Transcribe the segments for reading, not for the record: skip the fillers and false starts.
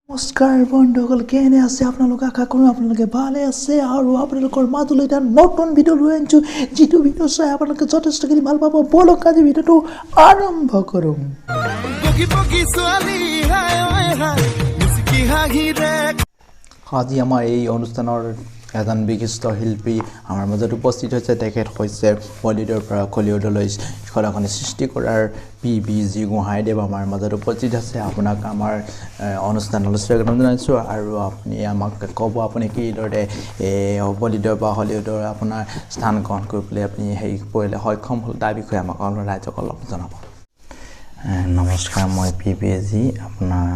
নমস্কাৰ বন্ধুসকল, কেনে আছে আপোনালোক? আশা কৰোঁ আপোনালোকে ভালে আছে। আৰু আপোনালোকৰ মাজলৈ এটা নতুন ভিডিঅ' লৈ আনিছোঁ, যিটো ভিডিঅ' চাই আপোনালোকে যথেষ্টখিনি ভাল পাব। ব'লক, আজি ভিডিঅ'টো আৰম্ভ কৰোঁ। আজি আমাৰ এই অনুষ্ঠানৰ এজন বিশিষ্ট শিল্পী আমাৰ মাজত উপস্থিত হৈছে। তেখেত হৈছে বলিউডৰ পৰা কলিউডলৈ খলাখনি সৃষ্টি কৰাৰ পি বি জি গোহাঁইদেৱ আমাৰ মাজত উপস্থিত আছে। আপোনাক আমাৰ অনুষ্ঠানলৈ স্বাগতম জনাইছোঁ। আৰু আপুনি আমাক ক'ব, আপুনি কিদৰে বলিউডৰ বা হলিউডৰ আপোনাৰ স্থান গ্ৰহণ কৰিবলৈ আপুনি হেৰি কৰিবলৈ সক্ষম হ'ল, তাৰ বিষয়ে আমাক অলপ ৰাইজক অলপ জনাব। নমস্কাৰ, মই পি বি জি। আপোনাৰ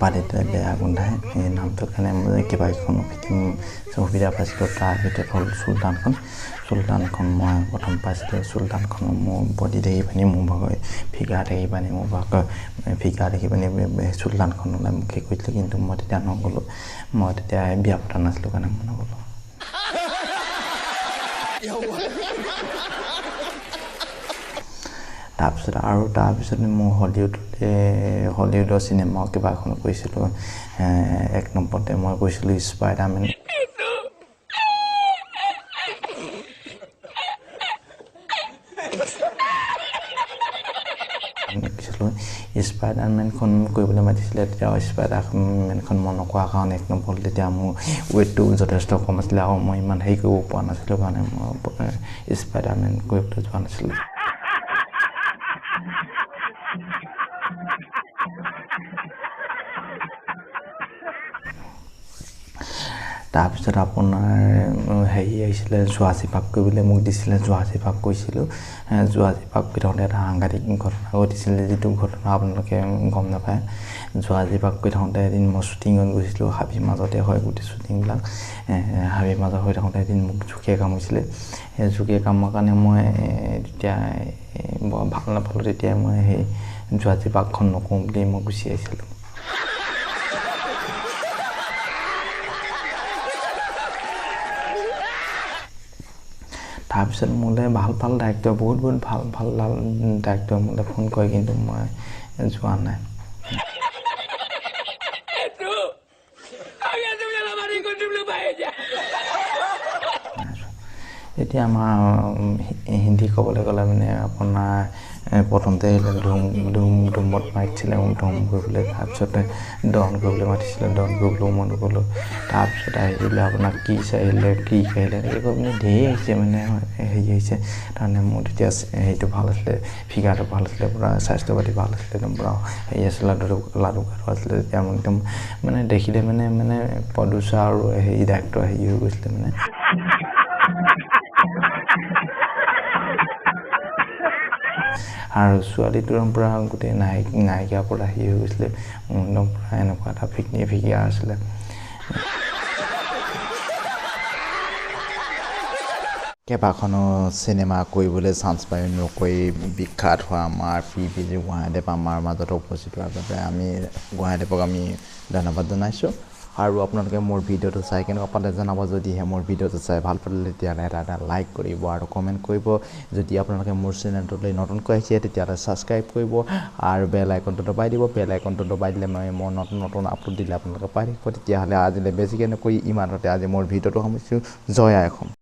পানীতে বেয়া গোন্ধায় এই নামটোৰ কাৰণে মই কেইবাখনো ফিল্ম সুবিধা পাইছিলোঁ। তাৰ ভিতৰত হ'ল চুলতানখন। চুলতানখন মই প্ৰথম পাইছিলোঁ। চুলতানখনৰ মোৰ বডি দেখি পানি, মোৰ ভাগৰ ফিগাৰ দেখি পানি, মোৰ ভাগৰ ফিগাৰ দেখি পানি চুলতানখনলৈ মোক সেই কৰিছিলে, কিন্তু মই তেতিয়া নগ'লোঁ। মই তেতিয়া বিয়া পতা নাছিলোঁ কাৰণে মই নগ'লোঁ। তাৰপিছত আৰু তাৰপিছত মোৰ হলিউডতে হলিউডৰ চিনেমা কিবা এখন কৰিছিলোঁ। এক নম্বৰতে মই কৈছিলোঁ স্পাইডাৰমেন কৰিছিলোঁ। স্পাইডাৰমেনখন কৰিবলৈ মাতিছিলে, তেতিয়া স্পাইডাৰমেনখন মই নকৰাৰ কাৰণে এক নম্বৰ তেতিয়া মোৰ ৱেইটটো যথেষ্ট কম আছিলে আৰু মই ইমান হেৰি কৰিব পৰা নাছিলোঁ কাৰণে মই স্পাইডাৰমেন কৰিবলৈ যোৱা নাছিলোঁ। তাৰপিছত আপোনাৰ হেৰি আহিছিলে, জোৱাজী পাক কৰিবলৈ মোক দিছিলে, জোৱাজী পাক কৰিছিলোঁ। জোৱাজী পাক কৰি থাকোঁতে এটা সাংঘাতিক ঘটনা ঘটিছিলে, যিটো ঘটনা আপোনালোকে গম নাপায়। জোৱাজী পাক কৰি থাকোঁতে এদিন মই শ্বুটিঙত গৈছিলোঁ। হাবিৰ মাজতে হয় গোটেই শ্বুটিংবিলাক। হাবিৰ মাজত হৈ থাকোঁতে এদিন মোক জোকে কামুৰিছিলে। সেই জোকে কামোৰাৰ কাৰণে মই তেতিয়া বৰ ভাল নাপালোঁ। তেতিয়াই মই সেই জোৱাজী পাকখন নকৰোঁ বুলি মই গুচি আহিছিলোঁ। তাৰপিছত মোলৈ ভাল ভাল ডাইৰেক্টৰ, বহুত বহুত ভাল ভাল ভাল ডাইৰেক্টৰ মোলৈ ফোন কৰে, কিন্তু মই যোৱা নাই। এতিয়া আমাৰ হিন্দী ক'বলৈ গ'লে মানে আপোনাৰ প্ৰথমতে আহিলে ধুম ধুম, ধুমত মাতিছিলে মোক ধুম কৰিবলৈ। তাৰপিছতে ডন কৰিবলৈ মাতিছিলে, ডন কৰিবলৈও মই নগ'লোঁ। তাৰপিছত আহিলে আপোনাৰ কিছ আহিলে, কিক আহিলে, এনেকৈ কৈ পিনি ঢেৰ আহিছে, মানে হেৰি আহিছে। তাৰমানে মোৰ তেতিয়া হেৰিটো ভাল আছিলে, ফিগাৰটো ভাল আছিলে, পূৰা স্বাস্থ্য পাতি ভাল আছিলে, একদম পূৰা হেৰি আছিলে, লাডু লাডু আছিলে। তেতিয়া মোক একদম মানে দেখিলে মানে মানে প্ৰডিউচাৰ আৰু হেৰি ডাইৰেক্টৰ হেৰি হৈ গৈছিলে মানে। আৰু ছোৱালীটোৰ পূৰা গোটেই নায়িকাৰ পৰা হেৰি হৈ গৈছিলে, একদম পূৰা এনেকুৱা এটা ফিগাৰ আছিলে। কেইবাখনো চিনেমা কৰিবলৈ চান্স পাই নকৰি বিখ্যাত হোৱা আমাৰ পি বি জি গোহাঁইদেৱ আমাৰ মাজত উপস্থিত হোৱাৰ বাবে আমি গোহাঁইদেৱক আমি ধন্যবাদ জনাইছোঁ। আৰু আপোনালোকে মোৰ ভিডিঅ'টো চাই কেনেকুৱা পালে জনাব। যদিহে মোৰ ভিডিঅ'টো চাই ভাল পালে, তেতিয়াহ'লে এটা এটা লাইক কৰিব আৰু কমেণ্ট কৰিব। যদি আপোনালোকে মোৰ চেনেলটোলৈ নতুনকৈ আহিছে, তেতিয়াহ'লে ছাবস্ক্ৰাইব কৰিব আৰু বেল আইকনটো দবাই দিব। বেল আইকনটো দবাই দিলে মই নতুন নতুন আপলোড দিলে আপোনালোকে পাই থাকিব। তেতিয়াহ'লে আজিলৈ বেছিকৈ নকৰি ইমানতে আজি মোৰ ভিডিঅ'টো সামৰিছোঁ। জয় আই অসম।